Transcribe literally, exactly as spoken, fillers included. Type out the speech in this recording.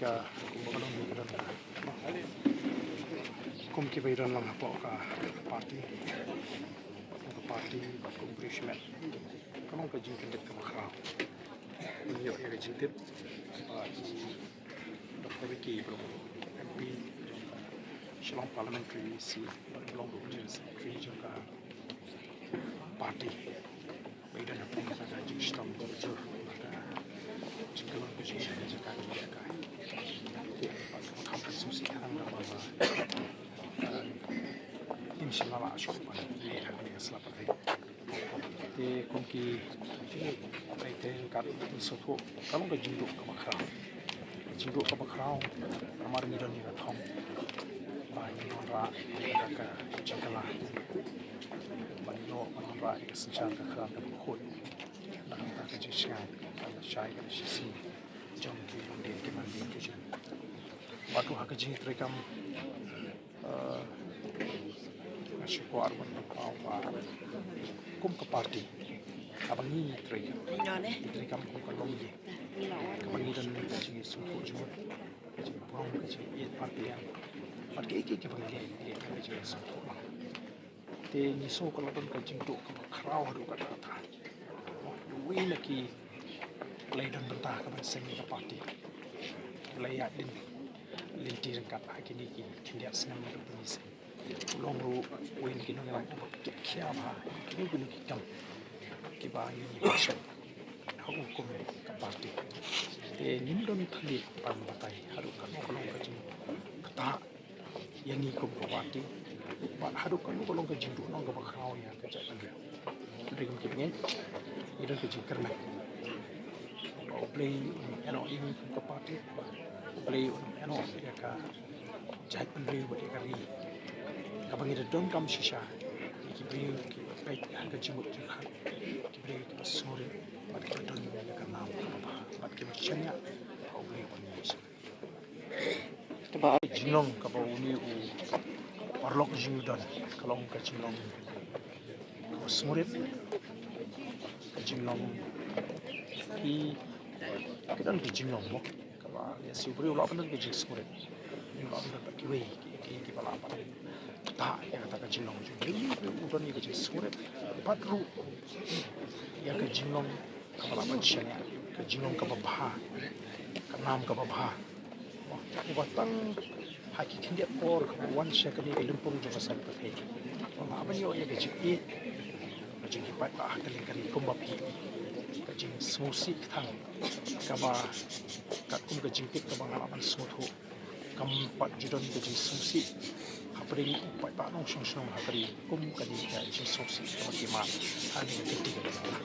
Ka kumba ka long ka don ka, kum kiba ïadon lang hapoh ka party, kum ka party bad kum briew shimet, ka long ka jingkyndit kaba khraw. Ngi ïoh ïa ka jingtip ba i Doctor Ricky Barom, M P jong ka Shillong Parliamentary Seat, bad i long ruh General Secretary jong ka party. Ba i don ha pdeng ka jingshitom jur jur, ka jingkyllut ka jingshaniah jong ka jong ka. Te ba ka kham ka sngewsih ka tang ba ba, eh, ngim shym la lah shuh ban leh ha kane ka sla pyrthei. Te kum ki, te ryngkat ngi sngewthuh ka long ka jingduh kaba khraw. Ka jingduh kaba khraw namar ngi don ïa ka thong ba ngin wanrah ïa ka jingkylla, ban ïoh ban wanrah ïa ka synshar ka khraw kaba khuid na ka bynta ka jingshngaiñ, ka lashai ka lashisngi jong ki longdien ki mandien ki jong ngi. Bad ruh ha ka jingïatreilang, eh, nga shu kwah ruh ban pynpaw ba kum ka party kaba ngi trei, ngi trei kam kum ka longdien, kaba ngi don ka jingïasngewthuh jingmut, ka jingburom, ka jingïeit bad ka liang, bad kiei kiei kiba ngi leh, ngi leh ka jingïasngewthuh lang. Te ngi sngew ka la don ka jingduh kaba khraw haduh katta katta. Uwei na ki, la ïadon bynta ka ban seng ïa ka party, la ïaid lynti ryngkat ha kine ki khyndiat snem haduh ba ngi seng. U long ruh uwei na ki nongïalam uba kit khia bha ïa kino kino ki kam kiba ngi, ngi bishop ha u kum ka party. Te ngim don thylliej ban batai haduh katno ka long ka jingktah ïa ngi kum ka party, bad haduh katno ka long ka jingduhnong kaba khraw ïa ka jaitbynriew. Hynrei kum kiba ngeit, ngi don ka jingkyrmen ba U Blei un ïehnoh ïa ngi kum ka party, U Blei un ïehnoh ïa ka jaitbynriew bad ïa ka ri kaba ngi da donkam shisha, ïa ki briew kiba peit ha ka jingmut jingpyrkhat, ki briew kiba sngewrit bad kiba don ïa ka nam kaba bha bad kiba shaniah ha U Blei ban ïa shisha. Te ba jinglong kaba une u paralok jong ngi u don, ka long ka jinglong kaba sngewrit, ka jinglong, i, ka don ka jinglong mo kaba lehse u briew u lah ban don ka jingsngewrit. U briew u lah ban don bad kiwei ki, ki, kiba lah ban ktah ïa kata ka jinglong jong u. U don ïa ka jingsngewrit bad ruh ïa ka jinglong kaba lah ban shaniah, ka jinglong kaba bha, ka nam kaba bha. Uba tang ha ki khyndiat por kaba wan sha kane ka lympung jong ka saiñ pyrthei, ba nga lah ban ïoh ïa ka jingïeit ka jong ki paidbah ha ka liang ka ri kumba phi. Ka jingsngewsih ka tang kaba katkum ka jingtip kaba nga lah ban sngewthuh, kam pat ju don ka jingsngewsih hapdeng u paidbah nongshong shnong ha ka ri kum kane ka jingsngewsih kaba ki mad ha kane ka kynti kaba la.